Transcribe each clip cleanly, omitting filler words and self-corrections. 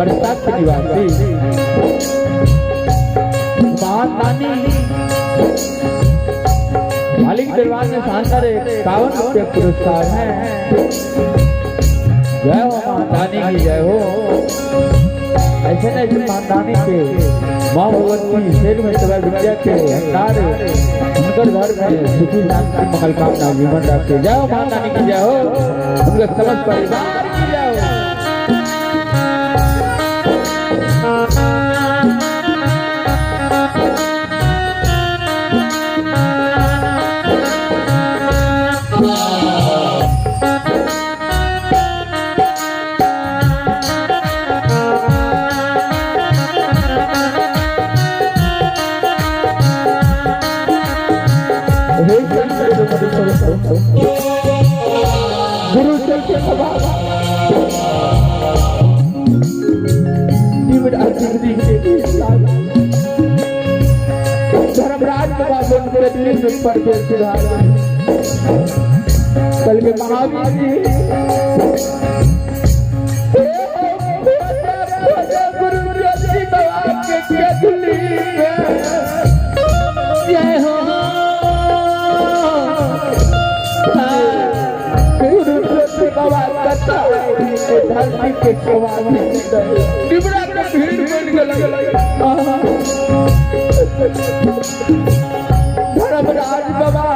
बरसा के निवासी महादानी मालिक दरबार में शानदार 51 रुपये पुरस्कार है। जय हो महादानी की जय हो। ऐसे न ऐसे महादानी के माँ भगवती शेर में सभा विद्या के भंडार उनकर घर में सुखी शांति मंगल कामना जीवन रखे। जय हो महादानी की जय हो, उनके समस्त परिवार की जय हो। हे गुरु चलते धर्मराज बाबा में परदेश सुधार कल के महावीर जी गुरु बाबा के जय हो। गुरु बाबा कथा धरती के डिबरा के भीड़ बन गेल। धर्मराज बाबा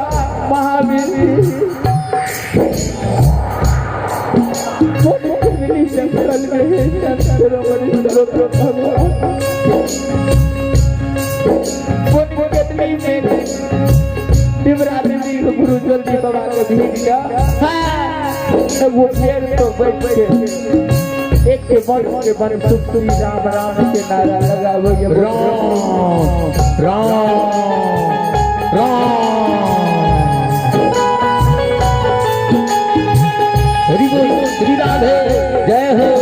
महावीर जंगल में डिबरा गुरु जल्दी बाबा के भीड़ गया। वो पेड़ तो बैठ के एक के मन के मन सुख राम राम के नारा लगावे। राम राम राम। हरि बोल श्री राधे जय हो।